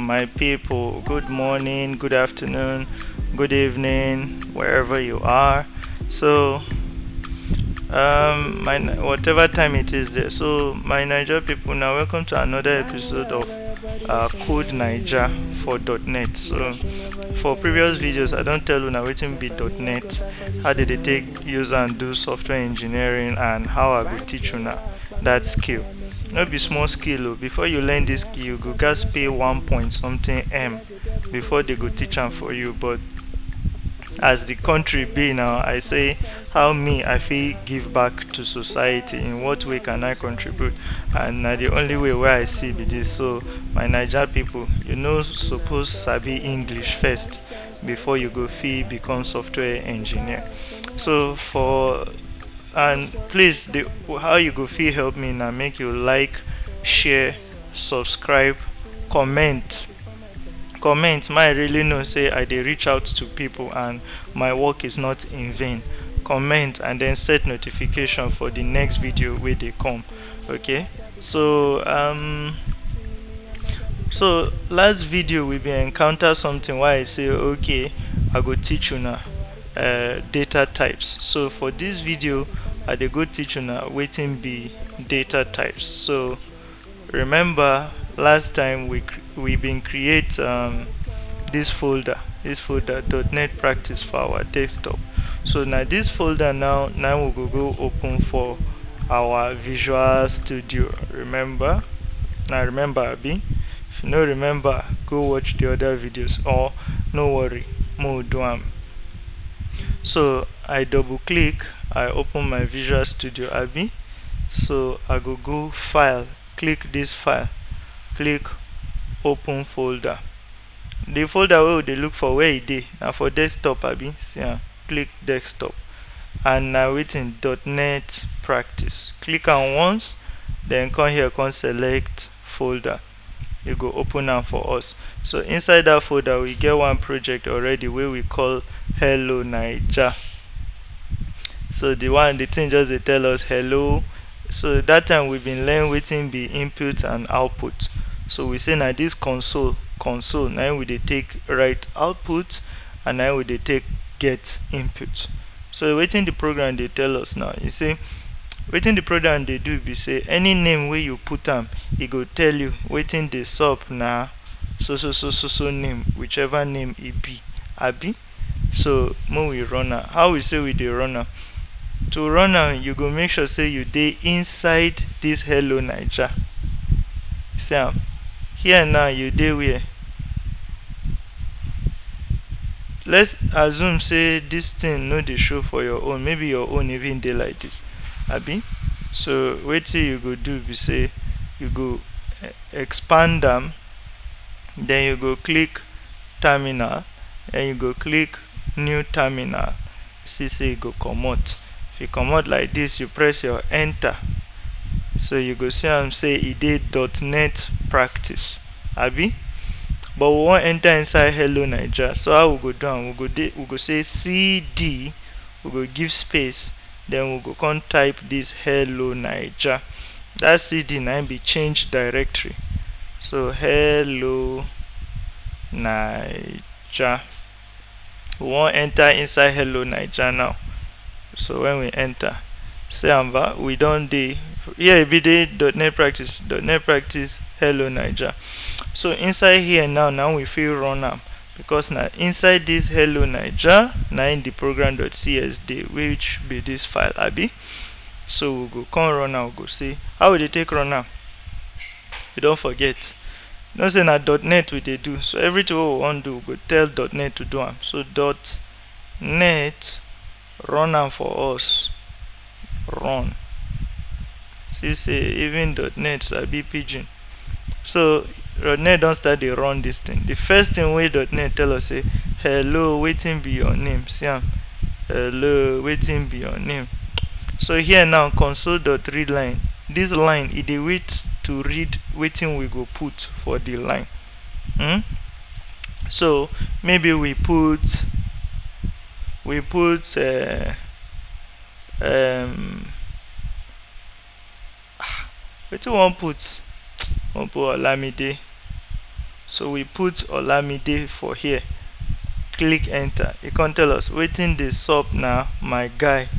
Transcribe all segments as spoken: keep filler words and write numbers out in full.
My people, good morning, good afternoon, good evening, wherever you are. So, um, my whatever time it is there. So, my Naija people, now welcome to another episode of uh, Code Naija for dot net. So, for previous videos, I don't tell you now wetin be dot net, how did they take use and do software engineering, and how I go teach you now that skill. No be small skill o. Before you learn this skill, you go gats pay one point something M before they go teach am for you. But as the country be now, I say, how me I fit give back to society? In what way can I contribute? And na the only way where I see be this. So my Naija people, you know, suppose sabi English first before you go fit become software engineer. So for and please, the how you go fit help me now, make you like, share, subscribe, comment. Comment, my really know say I dey reach out to people and my work is not in vain. Comment and then set notification for the next video where they come. Okay, so um so last video we been encounter something why I say, okay, I go teach you now uh, data types. So for this video, I dey go teach you now waiting be data types. So remember last time we we been create um, this folder, this folder dot net practice for our desktop. So now this folder now now we go go open for our Visual Studio. Remember, now remember, Abi. If you no remember, go watch the other videos, or no worry, mo do am. So I double click, I open my Visual Studio, Abi. So I go go file, click this file, click open folder. The folder wey we dey look for, where e dey? Na for desktop, Abi. See am, click desktop, and na wetin dot net practice. Click am once, then come here, come select folder. You go open am for us. So inside that folder, we get one project already wey we call Hello Naija. So the one, the thing just dey tell us hello. So that time we been learn wetin be input and output. So we say na this console, console, na im we dey take write output, and na im we dey take get input. So wetin the program dey tell us now? You see, wetin the program dey do be say any name wey you put am, e go tell you wetin dey sup na so so so so so name, whichever name e be, Abi. So make we run am. How we say we dey run am? To run am, you go make sure say you dey inside this Hello Naija. See am here now. You dey where? Let's assume say this thing no dey show for your own. Maybe your own even dey like this, Abi. So wetin you go do be say you go eh, expand am, then you go click terminal, then you go click new terminal. See say e go comot. If e comot like this, you press your enter. So you go see am say e dey dot net practice, Abi. But we wan enter inside Hello Naija. So how we go do am? We go dey, we go say C D, we go give space, then we go come type this Hello Naija. That C D na im be change directory. So Hello Naija. We wan enter inside Hello Naija now. So when we enter, see am ba, we don dey here. E be dey dot net practice, dot net practice Hello Naija. So inside here now, now we fit run am, because na inside this Hello Naija na im the program dot C S dey, which be this file, Abi. So we go come run am, we go see how we dey take run am. We don forget. You know say na dot net we dey do, so everything wey we wan do, we go tell dot net to do am. So dot net run am for us. Run. See say even dot net sabi pidgin. So dot net don start dey run this thing. The first thing wey dot net tell us say, hello, wetin be your name? See am. Hello, wetin be your name? So here now, console dot read line. This line, e dey wait to read wetin we go put for the line. Hmm? So maybe we put we put uh, um ah, wetin we wan put? We wan put Olamide. So we put Olamide for here. Click enter. E come tell us wetin dey sup na, my guy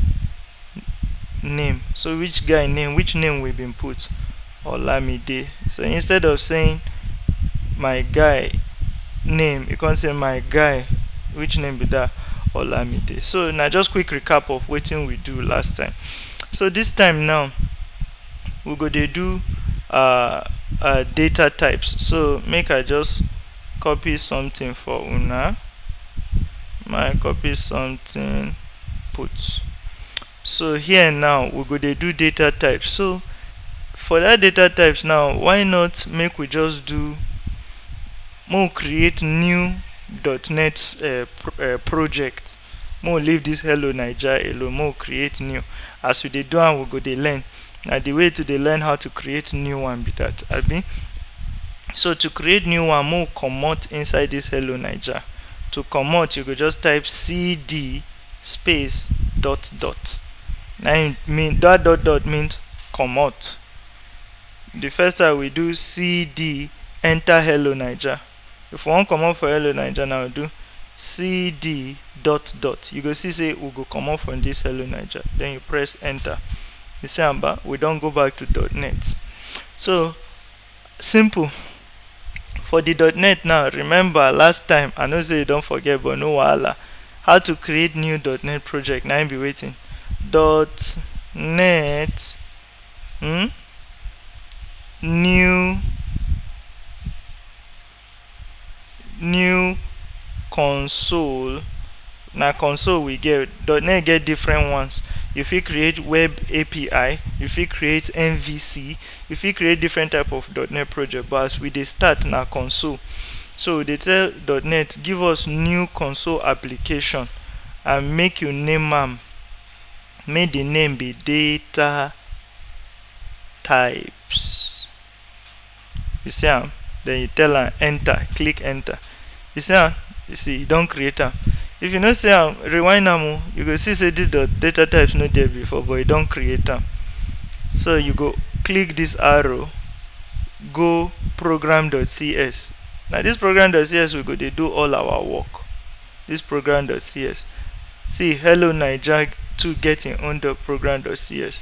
name. So which guy name, which name we been put? Olamide. So instead of saying my guy name, you can say my guy. Which name be that? Olamide. So now just quick recap of wetin we do last time. So this time now, we go dey do uh, uh, data types. So make I just copy something for una. My copy something, put. So here now we go dey do data types. So for that data types now, why not make we just do, make we create new dot net uh, pr uh, project. Make we leave this Hello Naija alone, make we create new. As we dey do am, we go dey learn. Na the way to dey learn how to create new one be that, abi? So to create new one, make we comot inside this Hello Naija. To comot, you go just type C D space dot dot. Na im mean, that dot dot means comot. The first time we do C D, enter Hello Naija. If we wan comot for Hello Naija now, do C D dot dot. You go see say we go comot from this Hello Naija. Then you press enter. You see am ba? We don go back to dot net. So simple. For the dot net now, remember last time, I know say you don forget, but no wahala. How to create new dot net project, na im be wetin? Dot net, hmm? New, new console. Na console we get. Dot net get different ones. You fit create web A P I, you fit create M V C, you fit create different type of dot net project, but as we dey start, na console. So we dey tell dot net, give us new console application and make you name am, make the name be data types. You see am? Then you tell am enter, click enter. You see am? You see, you don create am. If you no see am, rewind am o. You go see say this dot data types no dey before, but you don create am. So you go click this arrow, go program dot C S. Na this program dot C S we go dey do all our work. This program dot C S. See, Hello Naija too get im own dot program dot C S.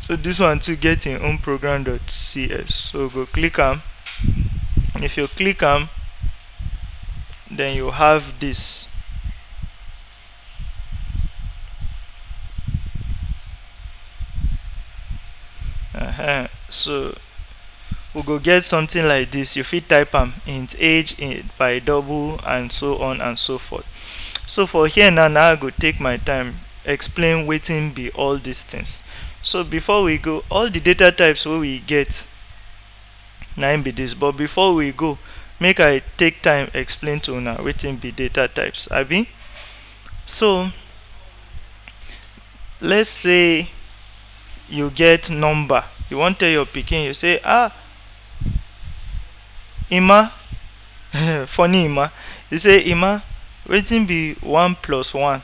So this one too get im own program dot C S. So go click am. If you click am, then you have this. Uh-huh. So we go get something like this. You fit type am int age, int by double, and so on and so forth. So for here now, now I go take my time explain wetin be all these things. So before we go, all the data types wey we get, na im be this. But before we go, make I take time explain to una wetin be data types, abi? So let's say you get number, you wan tell your pikin, you say, ah, Emma, funny Emma, you say, Emma, wetin be one plus one?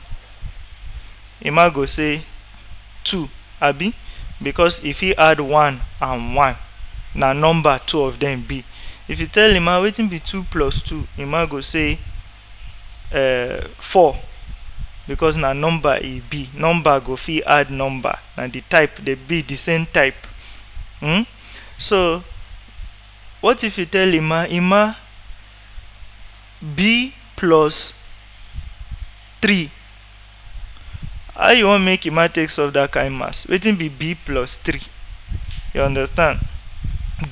Emma go say two, abi? Because if he add one and one, na number two of them be. If you tell Emma wetin be two plus two, Emma go say uh, four, because na number e be. Number go fit add number, na the type, they be the same type. Hmm? So what if you tell Emma, Emma, b plus three? How you wan make Emma take solve that kind maths? Wetin be b plus three? You understand?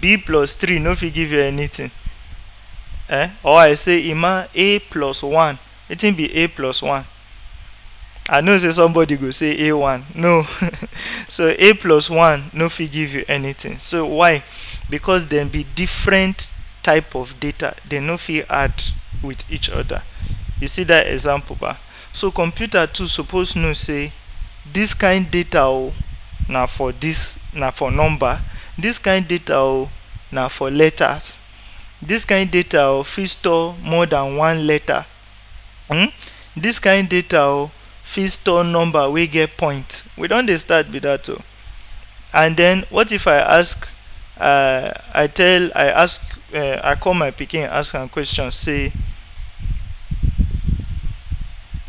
B plus three no fit give you anything. Eh? Or I say, Emma, a plus one. Wetin be a plus one? I know say somebody go say a one. No. So a plus one no fit give you anything. So why? Because dem be different type of data. They no fit add with each other. You see that example ba? So computer too suppose know say this kind data o, na for this, na for number. This kind data o, na for letters. This kind data o fit store more than one letter. Hmm? This kind data o fit store number wey get point. We don dey start be that o. And then what if I ask, uh, I tell, I ask, uh, I call my pikin, ask am question, say,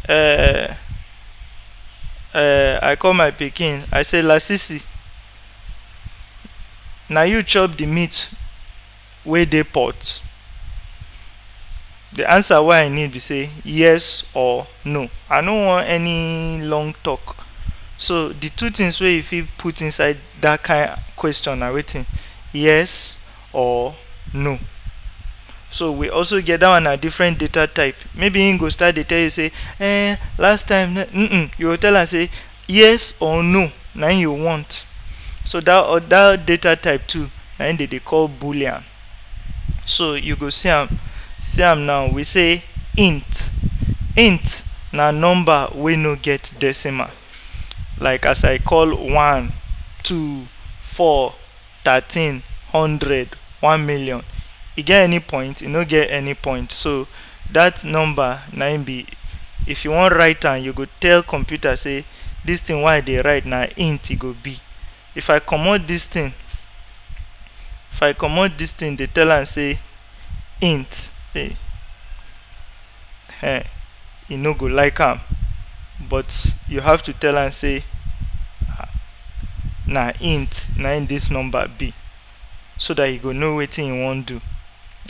uh, uh, I call my pikin, I say, "Lasisi, na you chop the meat wey dey pot?" The answer wey I need be say yes or no. I no want any long talk. So the two things wey you fit put inside that kind question na wetin? Yes or no. So we also get that one, na different data type. Maybe he go start dey tell you say, "Eh, last time," mm-mm. You go tell am say yes or no, na him you want. So that, uh, that data type too, na him dey dey call boolean. So you go see am, see am now. We say int. Int na number wey no get decimal. Like as I call one, two, four, thirteen, hundred, one million. E get any point? E no get any point. So that number na im be, if you wan write am, you go tell computer say, "This thing wey I dey write na int e go be." If I comot this thing, if I comot this thing, dey tell am say int, eh, eh, e no go like am. But you have to tell am say, ah, na int na im this number be, so that e go know wetin e wan do.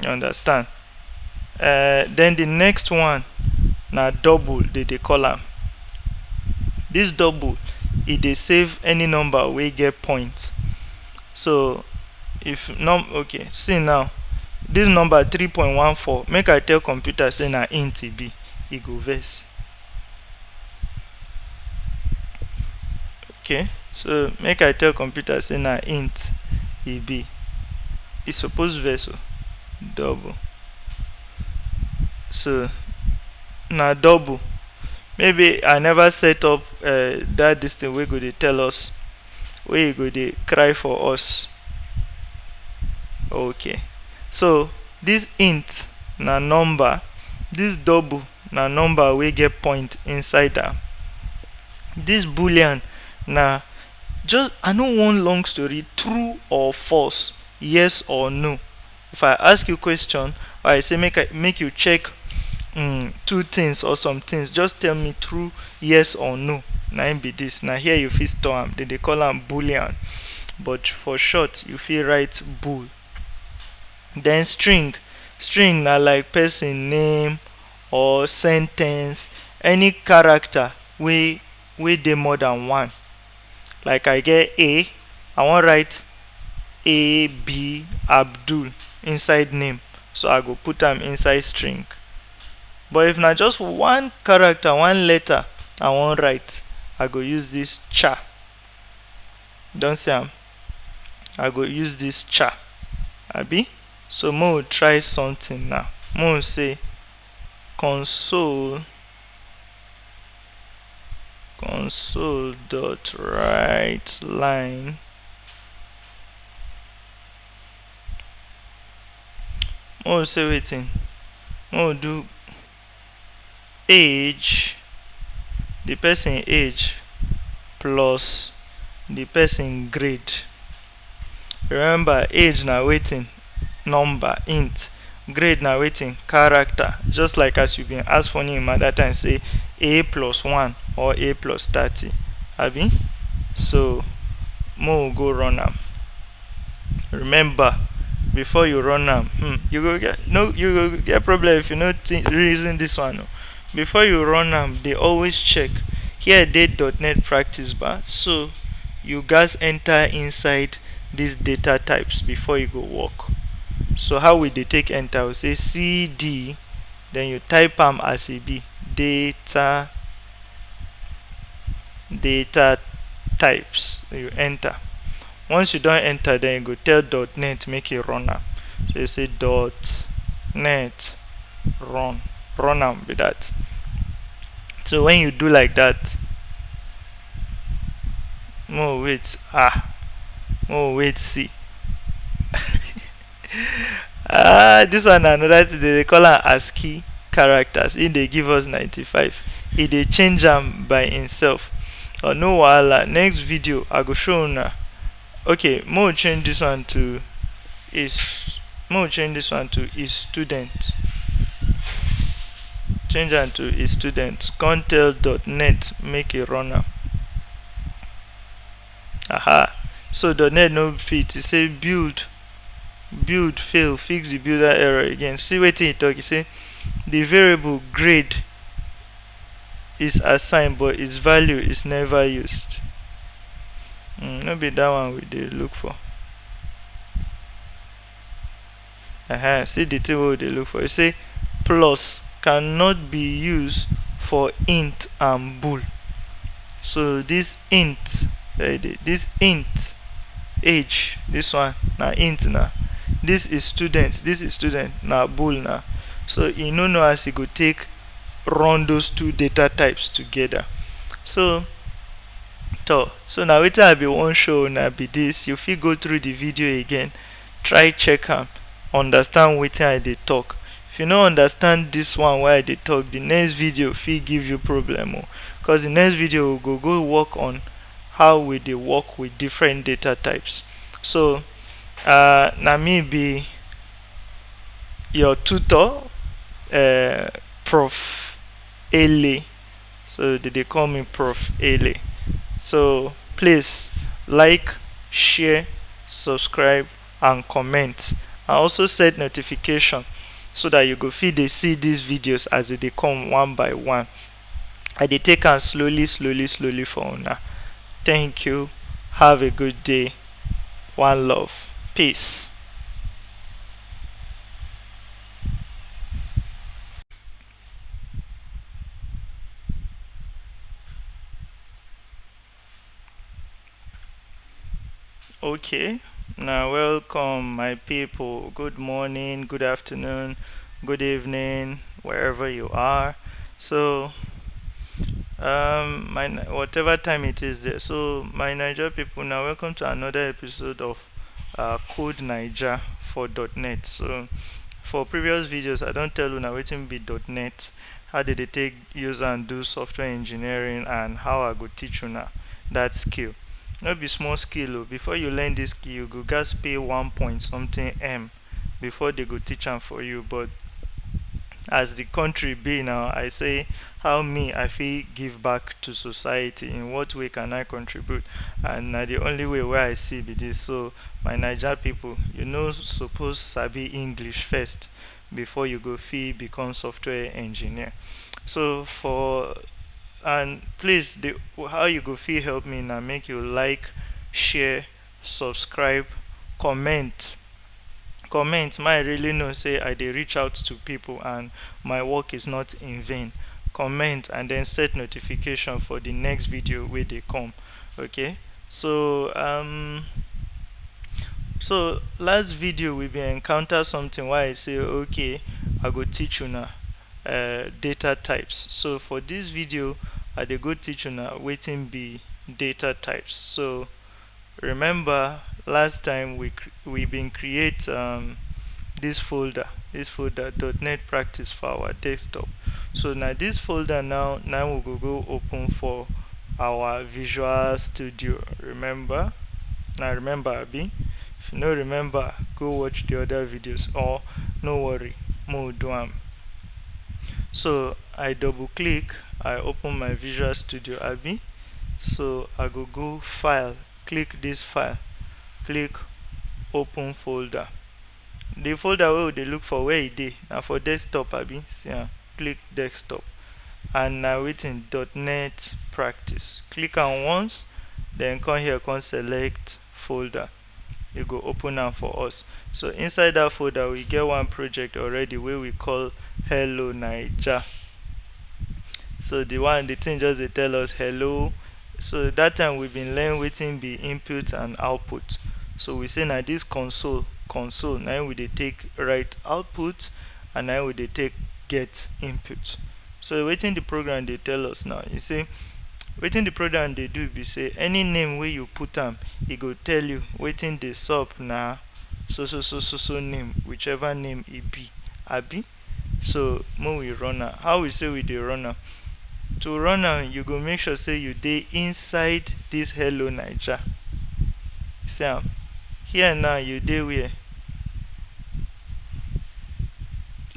You understand? Uh, then the next one na double, they dey call am. This double, e dey save any number wey get point. So if num okay, see now, this number three point one four, make I tell computer say na int e be, e go vex. Okay, so make I tell computer say na int e be. E suppose vex o. Double. So na double. Maybe I never set up, uh, that this thing wey go dey tell us, wey e go dey cry for us. Okay, so this int na number, this double na number wey get point inside am. This boolean na just, I no want long story, true or false, yes or no. If I ask you question, or I say make I, make you check, um, two things or some things, just tell me true, yes or no. Na im be this. Na here you fit store am. They dey call am boolean, but for short you fit write bool. Then string. String na like person name or sentence, any character wey, wey dey more than one. Like I get A, I wan write A B Abdul inside name, so I go put am inside string. But if na just one character, one letter I wan write, I go use this cha. Don see am? I go use this cha, abi? So mo try something now. Mo say console, console dot write line. Mo say wetin? Mo do age, the person age plus the person grade. Remember, age na wetin? Number, int. Grade na wetin? Character. Just like as you been ask Funny Emma that time, say A plus one or A plus thirty. Abi? So, mo go run am. Remember, before you run am, hmm, you go get, no, you go get problem if you no think, reason this one o. Before you run am, dey always check. Here dey dot net practice bar, so you gats enter inside these data types before you go work. So how we dey take enter? We say C D, then you type am as e be, data, data types. You enter. Once you don enter, then you go tell dot net make e run am. So you say dot net run, run am be that. So when you do like that, mo wait, ah, mo wait, see. Ah, this one na another thing, they dey call am ASCII characters. E dey give us ninety-five. E dey change am by himself. Oh, no wahala. Next video, I go show una. Okay, mo change this one to is, make we change this one to is student. Change am to is student. Come tell dot net make e run am. Aha. So dot net no fit. E say build, build fail, fix the builder error again. See wetin e talk. E say the variable grade is assigned, but its value is never used. Mm, no be that one we dey look for. Uh-huh. See the thing we dey look for. E say plus cannot be used for int and bool. So this int, eh, the- this int age, this one na int na. This is student, this is student na bool na. So e no know as e go take run those two data types together. So, to, so na wetin I be wan show una be this. You fit go through the video again, try check am, understand wetin I dey talk. If you no understand this one wey I dey talk, the next video fit give you problem o, because the next video we go go work on how we dey work with different data types. So, uh, na me be your tutor, uh, Prof Ele. So they dey call me Prof Ele. So please like, share, subscribe, and comment, and also set notification so that you go fit dey see these videos as they dey come one by one. I dey take am slowly, slowly, slowly for una. Thank you. Have a good day. One love. Peace. Okay, now welcome, my people. Good morning, good afternoon, good evening, wherever you are. So, um, my, whatever time it is there. So, my Naija people, now welcome to another episode of uh, Code Naija for dot net. So, for previous videos, I don tell una wetin be dot net, how they dey take use and do software engineering, and how I go teach una that skill. No be small skill o. Before you learn this skill, you go gats pay one point something M before they go teach am for you. But as the country be now, I say, how me I fit give back to society? In what way can I contribute? And na the only way wey I see be this. So, my Naija people, you no suppose sabi English first before you go fit become software engineer. So for, and please, the, how you go fit help me na make you like, share, subscribe, comment. Comment, make I really know say I dey reach out to people and my work is not in vain. Comment and then set notification for the next video wey dey come. Okay, so, um, so last video we bin encounter something wey I say, okay, I go teach una uh, data types. So for this video, I dey go teach una wetin be data types. So remember last time we cr- we been create, um, this folder, this folder dot net practice for our desktop. So now this folder now, now we go go open for our Visual Studio. Remember? Now remember, abi? If you no remember, go watch the other videos, or no worry, mo do am. So I double click, I open my Visual Studio, abi? So I go go file, click this file, click open folder. The folder wey we dey look for, where e dey? Na for desktop, abi? See am, click desktop. And na wetin, dot net practice. Click am once, then come here, come select folder. E go open am for us. So inside that folder, we get one project already wey we call Hello Naija. So the one, the thing just dey tell us hello. So that time we been learn wetin be input and output. So we say na this console, console, na im we dey take write output, and na im we dey take get input. So wetin the program dey tell us now? E say wetin the program dey do be say any name wey you put am, e go tell you wetin dey sup na so so so so so name, whichever name e be, abi? So make we run am. How we say we dey run am? To run am, you go make sure say you dey inside this Hello Naija. See am? Here now, you dey where?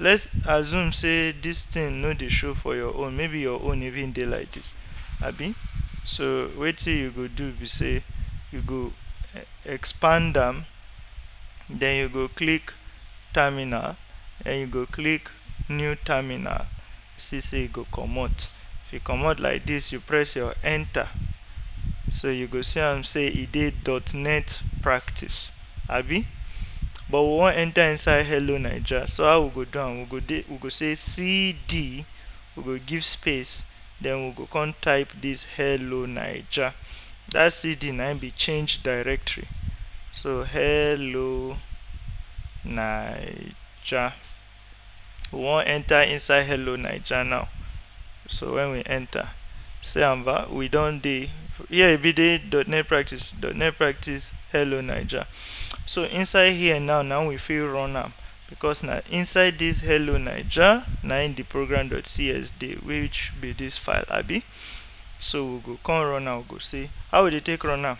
Let's assume say this thing no dey show for your own, maybe your own even dey like this, abi? So wetin you go do be say you go eh, expand am, then you go click terminal, then you go click new terminal. See say e go comot. If e comot like this, you press your enter. So you go see am say e dey dot net practice, abi? But we wan enter inside Hello Naija. So how we go do am? We go dey, we go say C D, we go give space, then we go come type this Hello Naija. That C D na im be change directory. So Hello Naija. We wan enter inside Hello Naija now. So when we enter, see am ba, we don dey here. E be dey dot net practice, dot net practice, Hello Naija. So inside here now, now we fit run am, because na inside this Hello Naija na im the program dot C S dey, which be this file, abi? So we go come run am, we go see how we dey take run am.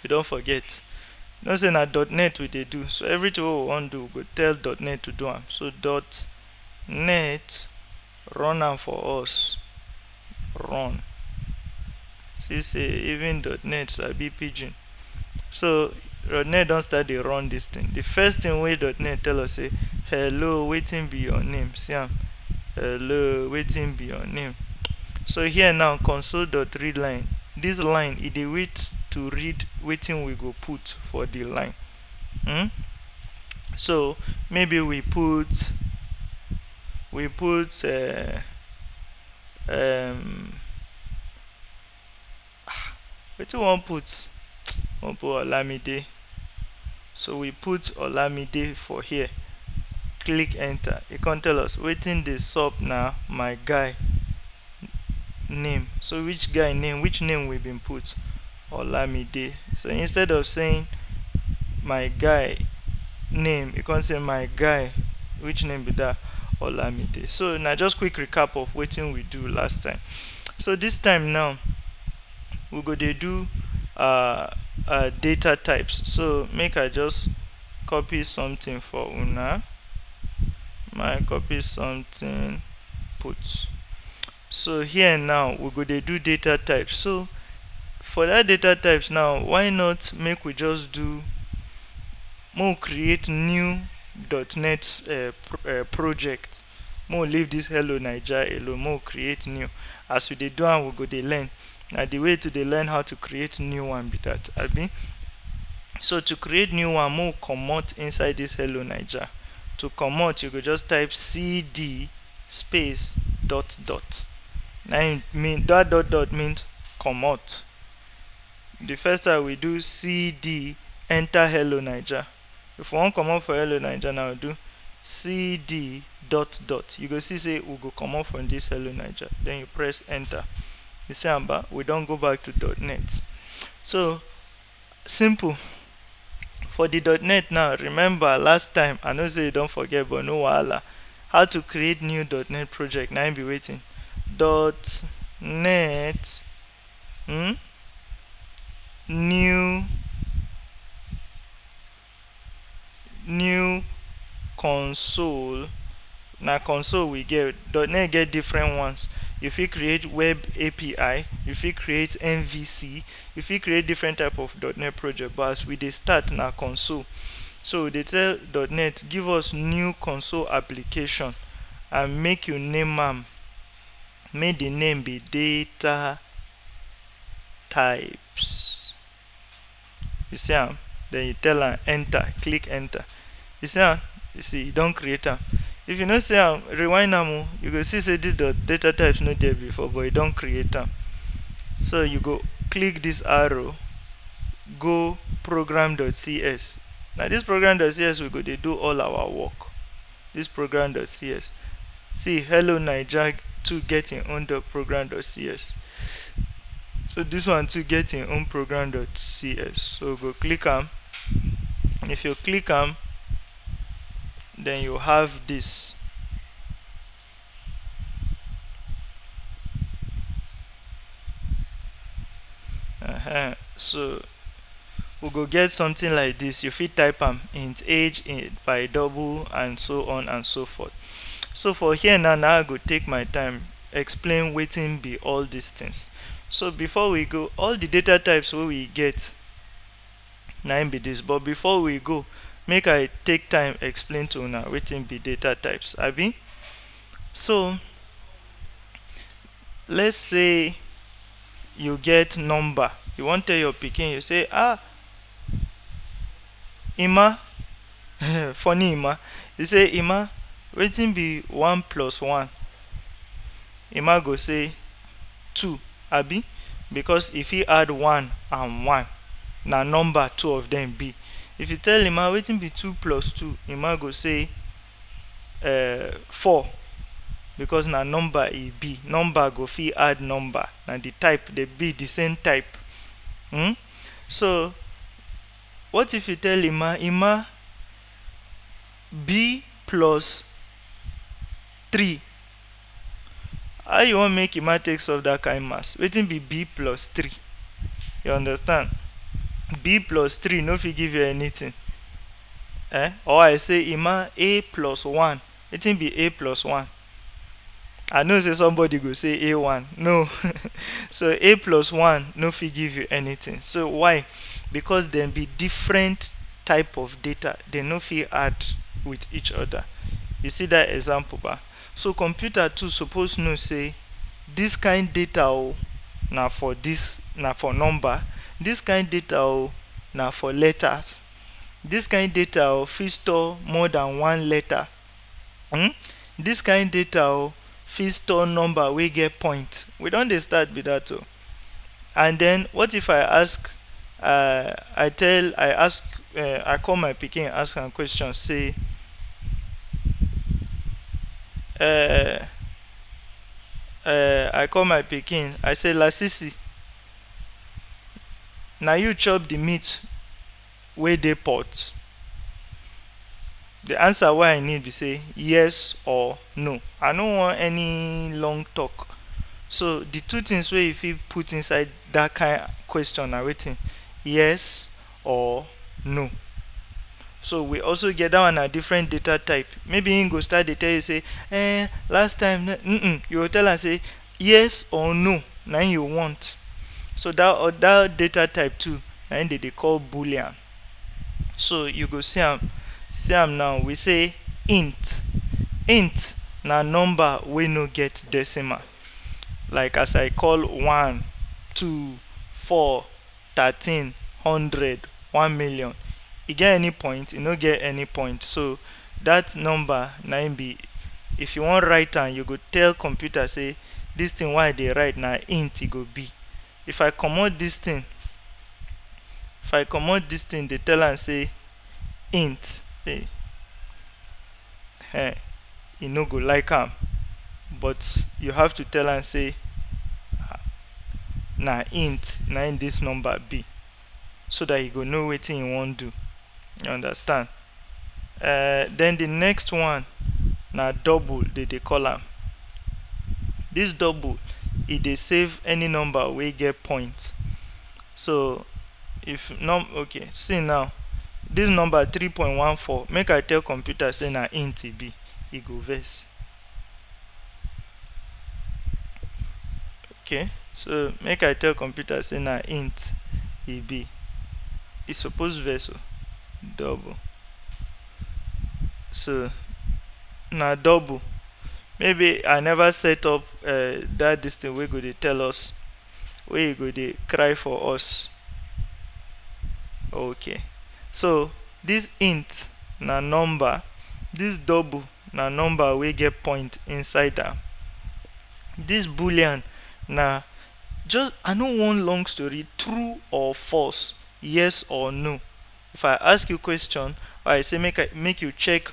You don forget? You know say na dot net we dey do, so everything wey we wan do, we go tell dot net to do am. So dot net, run am for us. Run. See say even dot net sabi pidgin. So dot net don start dey run this thing. The first thing wey dot net tell us say, "Hello, wetin be your name?" See am? "Hello, wetin be your name?" So here now, console dot read line. This line, e dey wait to read wetin we go put for the line. Hmm? So maybe we put, we put uh, um, wetin we wan put? We wan put Olamide. So we put Olamide for here. Click enter. E come tell us wetin dey sup na, my guy name. So which guy name? Which name we been put? Olamide. So instead of saying my guy name, you can say my guy. Which name be that? Olamide. So now just quick recap of wetin we do last time. So this time now, we go dey do uh, uh, data types. So make I just copy something for una. My copy something, put. So here now, we go dey do data types. So for that data types now, why not make we just do, make we create new dot net uh, pr uh, project. Make we leave this Hello Naija alone, make we create new. As we dey do am, we go dey learn. Na the way to dey learn how to create new one be that, abi? So to create new one, make we comot inside this Hello Naija. To comot, you go just type C D space dot dot. Na im mean, that dot dot means comot. The first time we do C D enter Hello Naija. If we wan comot for Hello Naija now, we do C D dot dot. You go see say we go comot from this Hello Naija. Then you press enter. You see am ba? We don go back to dot net. So simple. For the dot net now, remember last time, I know say you don forget, but no wahala. How to create new dot net project, na im be wetin? Dot net, hmm? New, new console. Na console we get. Dot net get different ones. You fit create web A P I, you fit create M V C, you fit create different type of dot net project, but as we dey start, na console. So we dey tell dot net, give us new console application and make you name am. Make the name be data types. You see am? Then you tell am enter, click enter. You see am? You see, you don create am. If you no see am, rewind am o. You go see say this dot data types no dey before, but you don create am. So you go click this arrow, go program dot C S. Na this program dot C S we go dey do all our work. This program dot C S. See, Hello Naija too get im own dot program dot C S. So this one too get im own program dot C S. So go click am. If you click am, then you have this. Uh-huh. So we go get something like this. You fit type am int age, int by double, and so on and so forth. So for here now, now I go take my time explain wetin be all these things. So before we go, all the data types wey we get, na im be this. But before we go, make I take time explain to una wetin be data types, abi? So let's say you get number, you wan tell your pikin, you say, "Ah, Emma," funny Emma, you say, "Emma, wetin be one plus one?" Emma go say, "Two," abi? Because if he add one and one, na number two of them be. If you tell Emma, "Wetin be two plus two?" Emma go say, uh, "Four," because na number e be. Number go fit add number, na the type, they be the same type. Hmm? So what if you tell Emma, "Emma, B plus three." How you wan make Emma take solve that kind maths? Wetin be B plus three? You understand? B plus three no fit give you anything. Eh? Or I say, "Emma, A plus one." Wetin be A plus one? I know say somebody go say A one. No. So A plus one no fit give you anything. So why? Because dem be different type of data. They no fit add with each other. You see that example, ba? So computer too suppose know say this kind data o, na for this, na for number. This kind data o, na for letters. This kind data o, fit store more than one letter. Hmm? This kind data o, fit store number wey get point. We don dey start be that o. And then what if I ask, uh, I tell, I ask, uh, I call my pikin, ask am question, say, uh, uh, I call my pikin, I say, "Lasisi, na you chop the meat wey dey pot?" The answer wey I need be say yes or no. I no want any long talk. So the two things wey you fit put inside that kind question na wetin? Yes or no. So we also get that one, na different data type. Maybe he go start dey tell you say, "Eh, last time," mm-mm. You go tell am say yes or no, na im you want. So that, or that data type too, na im they dey call boolean. So you go see am, see am now. We say int. Int na number wey no get decimal. Like as I call one, two, four, thirteen, hundred, one million. E get any point? E no get any point. So that number na im be, if you wan write am, you go tell computer say, "This thing wey I dey write na int e go be." If I comot this thing, if I comot this thing, dey tell am say int, say, eh, e no go like am. But you have to tell am say, ah, na int na im this number be, so that e go know wetin e wan do. You understand? Uh, then the next one na double, they dey call am. This double, e dey save any number wey get point. So if num, okay, see now, this number three point one four, make I tell computer say na int e be, e go vex. Okay, so make I tell computer say na int e be. E suppose vex o. Double. So na double. Maybe I never set up, uh, that this thing wey go dey tell us, wey e go dey cry for us. Okay, so this int na number, this double na number wey get point inside am. This boolean na just, I no want long story, true or false, yes or no. If I ask you question, or I say make I, make you check,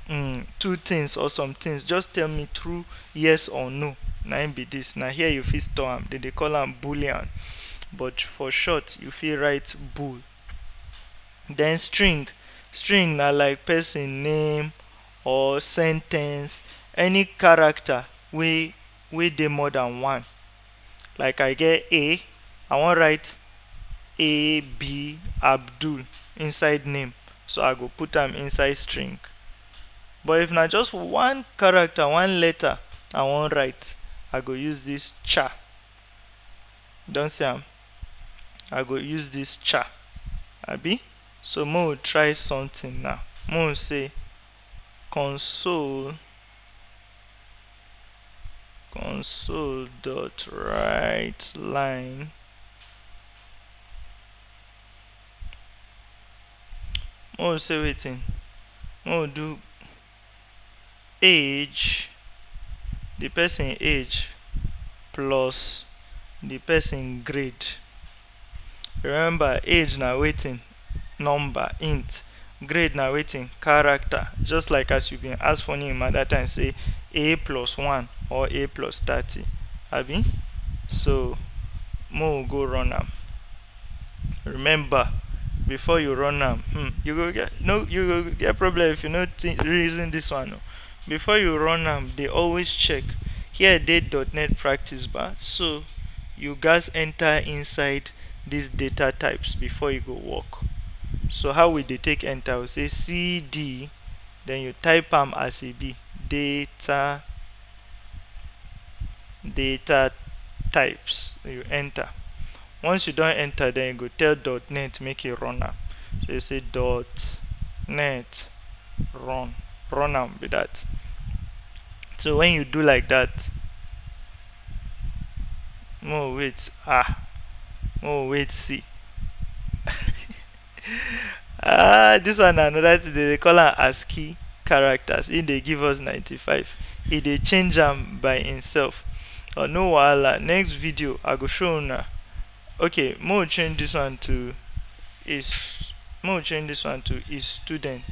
um, two things or some things, just tell me true, yes or no. Na im be this. Na here you fit store am. They dey call am boolean, but for short you fit write bool. Then string. String na like person name or sentence, any character wey, wey dey more than one. Like I get A, I wan write A B Abdul inside name, so I go put am inside string. But if na just one character, one letter I wan write, I go use this cha. Don see am? I go use this cha, abi? So mo try something now. Mo say console console dot write line. Mo say wetin? Mo do age, the person age plus the person grade. Remember, age na wetin? Number, int. Grade na wetin? Character. Just like as you been ask for him other time, say a plus one or a plus thirty, abi? So mo go run am. Remember, before you run am, hmm, you go get no, you go get problem if you no reason this one. Oh. Before you run am, they always check. Here they dot net practice bar, so you guys enter inside these data types before you go work. So how will they take enter? We say C D, then you type am as e be, data data types. You enter. Once you don enter, then you go tell dot net make e run am. So you say dot net run, run am be that. So when you do like that, mo wait, ah, mo wait, see. Ah, this one na another thing, they call am ASCII characters. If they give us ninety-five, e dey change am by himself. Oh, no wahala. Next video I go show una. Okay, mo change this one to is mo change this one to is student.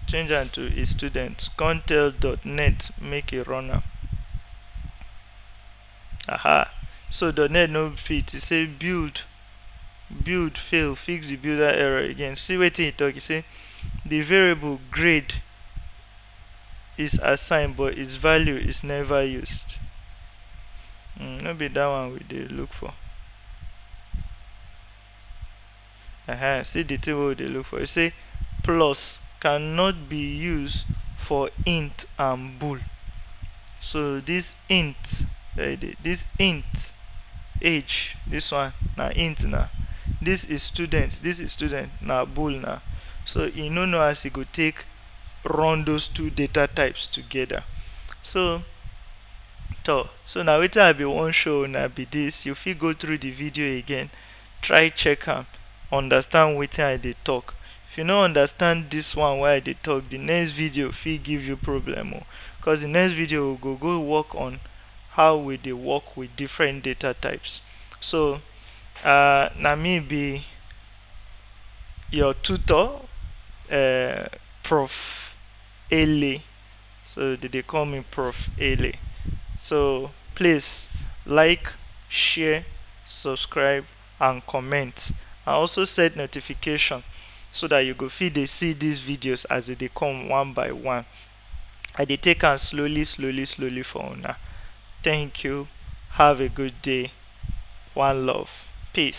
Change am to is student. Come tell dot net make e run am. Aha. So dot net no fit. E say build build fail, fix the builder error again. See wetin e talk. E say the variable grade is assigned, but its value is never used. Mm, no be that one we dey look for. Uh-huh. See the thing we dey look for. E say plus cannot be used for int and bool. So this int, there it is. This int age, this one na int na. This is student, this is student na bool na. So e no know as e go take run those two data types together. So to so na wetin I be wan show una be this. You fit go through the video again, try check am, understand wetin I dey talk. If you no understand this one wey I dey talk, the next video fit give you problem o, because the next video we go go work on how we dey work with different data types. So uh, na me be your tutor, uh, Prof Ele. So they dey call me Prof Ele. So please like, share, subscribe, and comment, and also set notification so that you go fit dey see these videos as they dey come one by one. I dey take am slowly, slowly, slowly for una. Thank you. Have a good day. One love. Peace.